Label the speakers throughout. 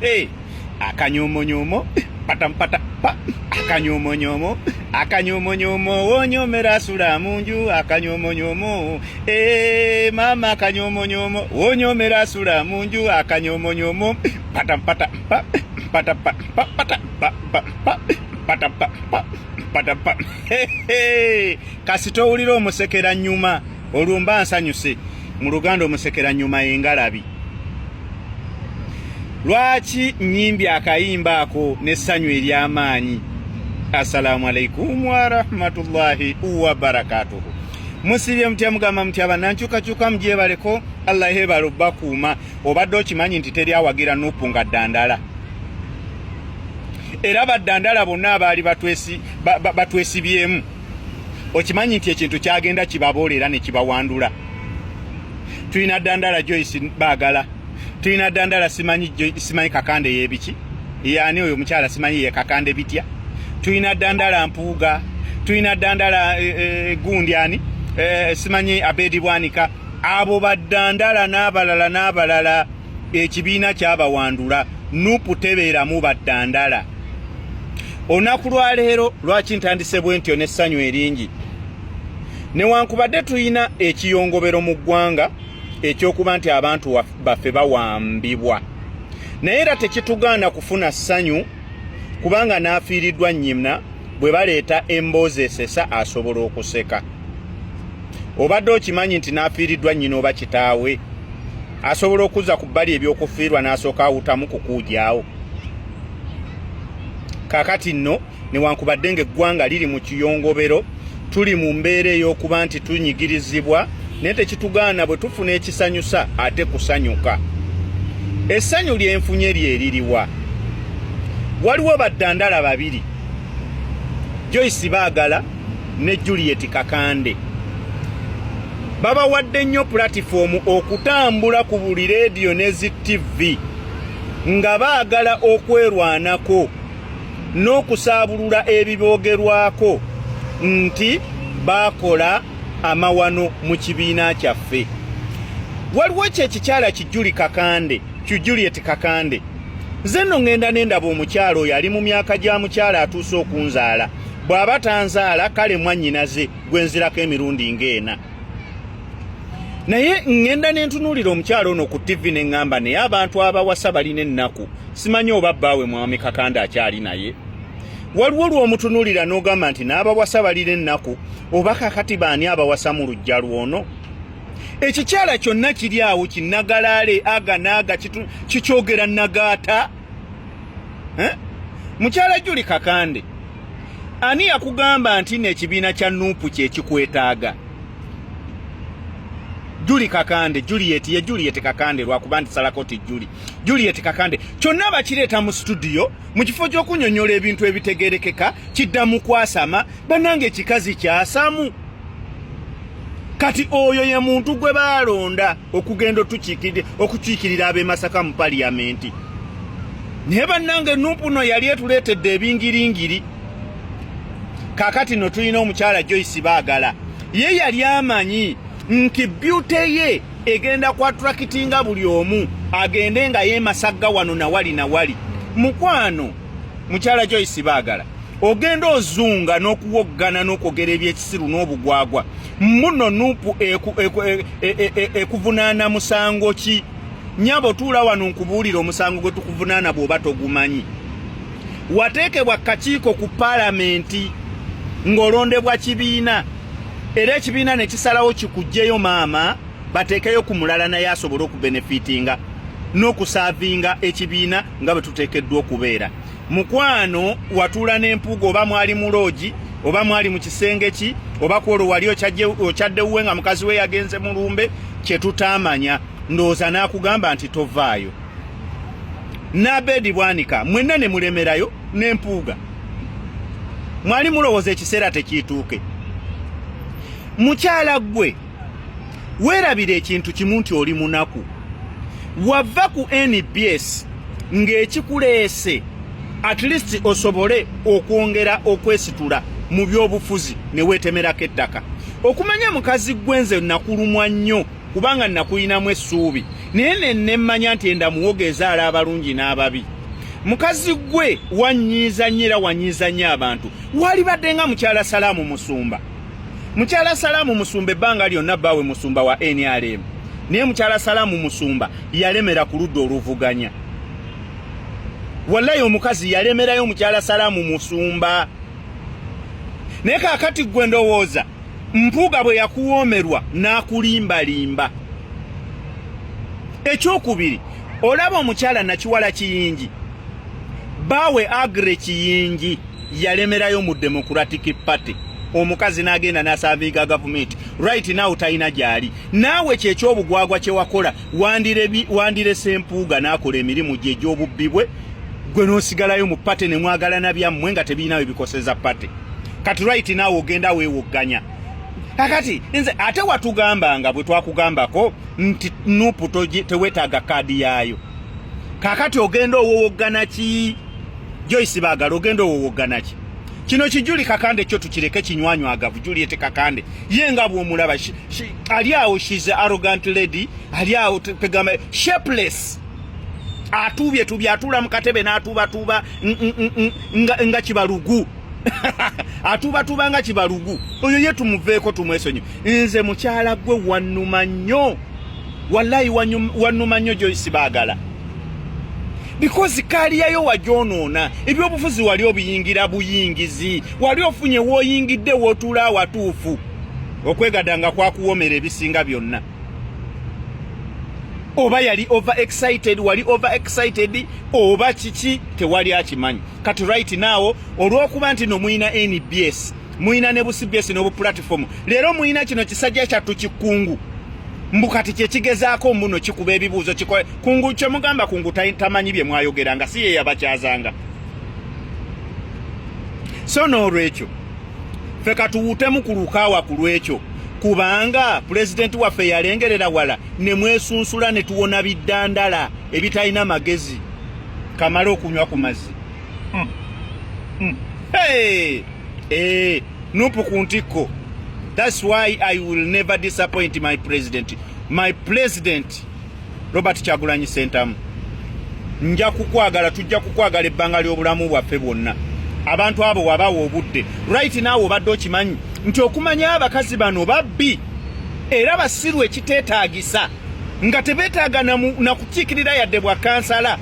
Speaker 1: Hey, akanyomonyoomo patampata pa akanyomonyoomo akanyomonyoomo wonyomera asula munju akanyomonyoomo hey, mama akanyomonyoomo wonyomera asula munju akanyomonyoomo patampata pa pata pa pa pata pa pa pa pata pa pa pata pa. Hey, hey. Kasita owulira omusekera nyuma olwo mba nsanyuse. Mu Luganda omusekera nyuma engalabi. Lwaki nyimbye akayimba ako n'essanyu ery'amaanyi? Assalamu alaikum warahmatullahi wabarakatuhu. Musibye mutya, mugamba mutya bannankyukakyuka, mugyebaleko, Allah yebale obbakuuma. Obadde okimanyi nti teri awagira Nupu nga ddandala, era baddandala bonna abaali batwesibyemu, okimanyi nti ekintu kyagenda kibaboolera ne kibawandula. Tulina ddandala Joyce Baagala, tulina ddandala simanyi simanyi Kakande yebiki yani oyo omukyala simanyi ye Kakande bitya, tulina ddandala Mpuuga, tulina ddandala gundi ani simanyi Abedi Bwanika. Abo baddandala n'abalala n'abalala ekibiina kyabawandula. Nupu tebeeramu baddandala. Olunaku lwaleero lwaki ntandise bwe ntyo n'essanyu eringi? Newankubadde tulina ekiyongobero mu ggwanga ekyokuba nti abantu baffe bawambibwa, naye era tekitugaana kufuna ssanyu, kubanga n'afiiriddwa nnyina bwe baleeta emboozi esesa asobola okuseka. Obadde okimanyi nti n'afiiriddwa nnyina oba kitaawe asobola okuzza ku bbali ebyokufiirwa n'asooka awutamu kukuujaawo? Kaakati nno newankubadde ng'eggwanga liri mu kiyongobero, tuli mu mbeera ey'okuba nti tunyigirizibwa, naye tekitugaana bwe tufuna ekisanyusa ate kusanyuka. Essanyu lyenfunye lyeririwa? Waliwo baddandala babiri, Joyce Baagala ne Juliet Kakande, babawadde nnyo pulatifoomu okutambula ku buli leediyo ne zi ttivi nga baagala okwerwanako n'okusaabulula ebiboogerwako nti baakola amawano mu kibiina kyaffe. Waliwo kye kikyala Kijuli Kakande, Juliet Kakande. Nze nno ŋŋenda ne ndaba omukyala oyo ali mu myaka gya mukyala atuuse okunzaala, bw'aba tanzaala kale mwannyinaze gwe nzirako emirundi ng'ena. Naye ŋŋenda ne ntunuulira omukyala ono ku ttivi ne ŋŋamba, naye abantu abawasa balina ennaku. Simanyi oba bbaawe mwami Kakande akyali naye. Waliwo lw'omutunuulira n'ogamba nti n'abawasa balina ennaku, oba kakati baani abawasa mu luggya lwono? Ekikyala kyonna kiri awo kinnagalaale aga n'aga kikyogera nagaata. Mukyala Juli Kakande, ani yakugamba nti n'ekibiina kya Nuupu kye kikwetaaga? Juli Kakande, Juliet ye Juliet Kakande, lwakuba nti salako ti Juli Juliet Kakande. Kyonna bakireeta mu studio mu kifo ky'okunyonyola ebintu ebitegerekeka kidda mu kwasama. Bannange, ekikazi kyasamu. Kati oyo ye muntu gwe baalonda okugenda okukiikirira ab'e Masaka mu paliyamenti. Naye bannange, Nupu no yali etuleetedde ebingiringiri. Kaakati no tulina omukyala Joyce Baagala, ye yali amanyi nti beauty ye egenda kwattractinga buli omu agende nga yeemasagga wano nawali nawali. Mukwano mukyala Joyce Baagala, ogenda ozunga n'okuwoggana n'okwogera ebyekisiru n'obugwagwa muno. Nupu ekuvunaana musango ki? Nyabo, tuula wano nkubuulira omusango gwe tukuvunaana bw'oba togumanyi. Wateekebwa kakiiko ku paalamenti ng'olondebwa kibiina, era ekibiina ne kisalawo kikuggyeyo maama, bateekeyo ku mulala naye asobole okubenefitinga n'okusaavinga ekibiina nga bwe tuteekeddwa okubeera. Mukwano, watuula n'empuuga, oba mwali mu loogi, oba mwali mu kisenge ki, oba kwolwo wali okyadde wuwe nga mukazi we yagenze mu lumbe kye tutaamanya, ndowooza n'akugamba nti tovaayo. N'Abedi Bwanika mwenna ne mulemerayo n'empuuga, mwali mulowooza ekiseera tekiituuke. Mukyala ggwe, weerabira ekintu kimu nti oli munaku. Wava ku NBS ng'ekikuleese at least osobole okwongera okwesitula mu byobufuzi ne weetemerako ettaka. Okumanya mukazi ggwe, nze nakulumwa nnyo kubanga nakulinamu essuubi. Naye nennemmanya nti enda muwogo ezaala abalungi n'ababi. Mukazi gwe wanyiiza nnyo era wanyiiza nnyo abantu. Walibadde nga mukyala Salaamu Musumba. Mukyala Salaamu Musumba ebbanga lyonna bbaawe musumba wa NRM, naye mukyala Salaamu Musumba yalemera ku ludda oluvuganya. Wallayi omukazi yalemerayo mukyala Salaamu Musumba. Naye kaakati ggwe ndowooza Mpuuga bwe yakuwoomerwa n'akulimbalimba. Ekyokubiri, olaba omukyala Nakiwala Kiyingi, baawe Agre Kiyingi yalemerayo mu Democratic Party, omukazi n'agenda n'asaaviiga gavumenti. Right now talina gy'ali. Naawe kyekyobugwagwa kye wakola, wandirese Mpuuga n'akola emirimu gye egy'obubbi bwe, gwe n'osigalayo mu pate ne mwagalana byammwe nga tebirina we bikoseza pate. Kati right now ogenda weewogganya. Kakati nze ate watugambanga bwe twakugambako nti Nupu teweetaaga kaadi yaayo. Kakati ogenda owowoggana ki? Joyce Bagala, ogenda owowoggana ki? Kino kijuli Kakande kyo tukireke kinywanywagavu. Juliet Kakande ye nga bw'omulaba ali awo, she's arrogant lady, ali awo pegamba shapeless, atuubye tubye, atuula mu katebe n'atuubatuuba nga kibalugu, atuubatuuba nga kibalugu. Oyo ye tumuveeko, tumwesonyi. Nze mukyala gwe wannuma nnyo, wallayi wannuma nnyo Joyce Baagala, because kaaliyayo wagyonoona. Ebyobufuzi wali obiyingira buyingizi, wali ofunye w'oyingidde w'otuula awatuufu. Okwegadanga kwakuwomera ebisinga byonna, oba yali over excited, wali over excited oba kiki, tewali akimanyi. Kati right now olw'okuba nti no muyina NBS, muyina ne bu CBS n'obu platform, leero muyina kino kisajja kyattu kikungu, mbu kati kyekigezaako mbuno kikuba ebibuuzo kungu. Kyemugamba kungu tamanyi bye mwayogeranga, si ye yabakyazanga. So n'olwekyo ffe katuwutemu ku lukaawa ku lwekyo, kubanga pulezidenti waffe yalengerera wala ne mwesunsula ne tuwona biddandala ebitalina magezi. Kamale okunywa ku mazzi. Hey! Hey! Nupu ku ntikko. That's why I will never disappoint my president, my president Robert Kyagulanyi Sentamu. Nja kukwagala, tujja kukwagala ebbanga ly'obulamu bwaffe bwonna. Abantu abo wabawa obudde. Right now obadde okimanyi nti okumanya abakazi bano babbi era basiru ekiteetaagisa, nga tebeetaaga na kukiikirira yadde bwa kansala.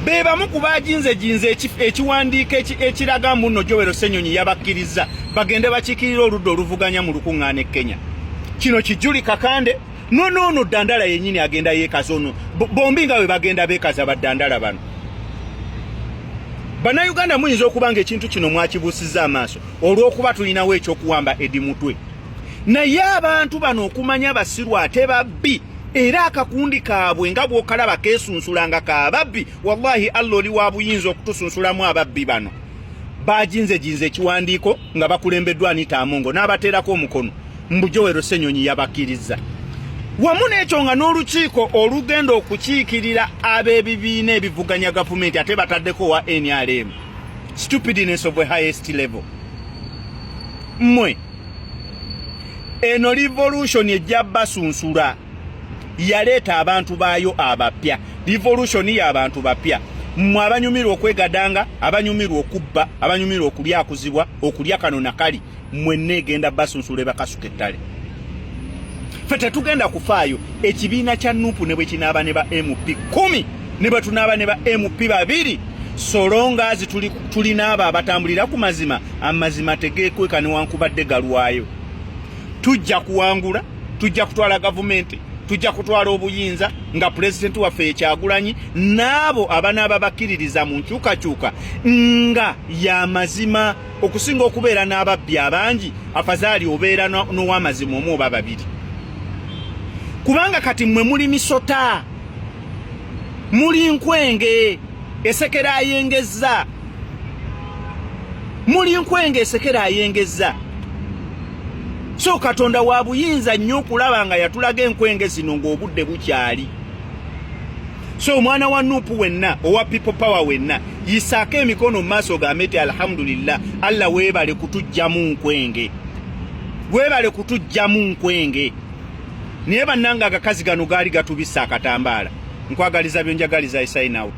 Speaker 1: Be bamu ku baginzejinze ekiwandiiko ekiraga mbu nno Joel Ssenyonyi yabakkiriza bagende bakiikirira oludda oluvuganya mu lukuŋŋaana e Kenya. Kino kijuli Kakande nonoono Ddandala yennyini agenda yeekaza ono, bombi nga bwe bagenda beekaza baddandala bano. Bannayuganda, muyinza okuba nga ekintu kino mwakibuusizza amaaso olw'okuba tulinawo ekyokuwamba Edi Mutwe, naye abantu bano okumanya basiru ate babbi, era akakundi kaabwe nga bw'okalaba keesunsulanga kababbi. Wallahi Allah oli wa buyinza okutusunsulamu ababbi bano. Baginzejinze ekiwandiiko nga bakulembeddwa Anita Amongo n'abateerako omukono, mbu Joel Ssenyonyi yabakkiriza. Wamu n'ekyo nga n'olukiiko olugenda okukiikirira ab'ebibiina ebivuganya gavumenti ate bataddeko wa NRM. Stupidness of a highest level. Mmwe eno revolution ejja basunsula, yaleeta abantu baayo abapya. Revolution y'abantu bapya. Mmwe abanyumirwa okwegadanga, abanyumirwa okubba, abanyumirwa okulyakuzibwa, okulya kano nakali, mwenna egenda basunsula ebakasuka ettale. Ffe tetugenda kufaayo ekibiina kya Nupu ne bwe kinaaba ne ba MP 10, ne bwe tunaaba ne ba MP 2, so long as tulina abo abatambulira ku mazima. Amazima tegeekweka newankubadde galwayo. Tujja kuwangula, tujja kutwala gavumenti, tujja kutwala obuyinza nga pulezidenti waffe Ekyagulanyi n'abo abanaaba bakkiririza mu nkyukakyuka nga y'amazima. Okusinga okubeera n'ababbi abangi, afazaali obeera n'owamazima omu oba babiri, kubanga kati mmwe muli misota, muli nkwenge esekera ayengezza, muli nkwenge esekera ayengezza. So Katonda wa buyinza nnyo okulaba nga yatulaga enkwenge zino ng'obudde bukyali. So omwana wa Nupu wenna, owa People Power wenna, yisaako emikono mu maaso gambe nti alhamdulillah, Allah weebale kutuggyamu nkwenge, weebale kutuggyamu nkwenge. Naye bannanga, agakazi gano gaali gatubissa akatambaala. Nkwagaliza byonjagaliza. I sign out.